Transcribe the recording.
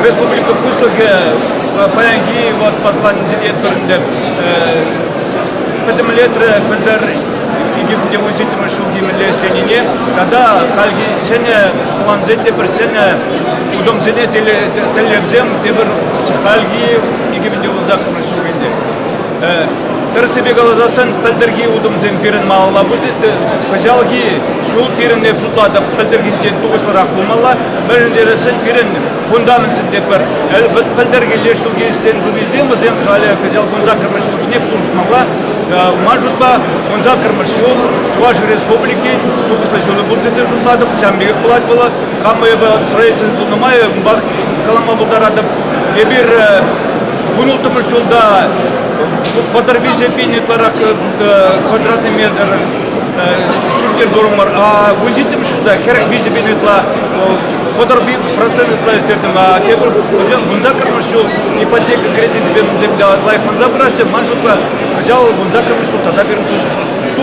Республика Пуҫлӑхӗ паянхи вот посланинче тетпӗр ӗнтӗ пӗтӗмлетрӗ пӗлтӗр 2017 ҫулхи мӗнле ӗҫленине тата хальхи ҫӗнӗ плансен те пӗр ҫӗнӗ утӑмсене тӗллевсем тепӗр хальхи 2018 ҫул ӗнтӗ. Тӗрӗссипе каласассӑн, пӗлтӗрхи утӑмсем пирӗн малалла пулчӗҫ те кӑҫалхи ҫул пирӗн эп шутлатӑп, пӗлтӗрхинчен тухӑҫлӑрах пулмалла. Мӗншӗн тесен пирӗн фундаментсем те пӗр. Пӗлтӗрхи леш ҫулхи ӗҫсен тунисем вӗсем халӗ кӑҫал 18-мӗш ҫулхине пулӑшмалла. Ман шутпа, 18-мӗш ҫул Чӑваш Республикин тухӑҫлӑ ҫулӗ пулчӗ тесе шутлатӑп. Ҫавӑн пекех пулать вӑл. Хам эпӗ строитель пулнӑ май унпах калама пултаратӑп. Эпир 16-мӗш ҫулта 33 пин ытларах квадратный метр ҫурт-йӗр турӑмӑр. А 17-мӗш ҫулта 43 пин ытла 30% ытла ӳстертӗм. А тепӗр 18-мӗш ҫул ипотека кредитӗпе вӗсем лайӑхланса пыраҫҫӗ. Ман шутпа, кӑҫал 18-мӗш ҫул тата пирӗн туслӑх.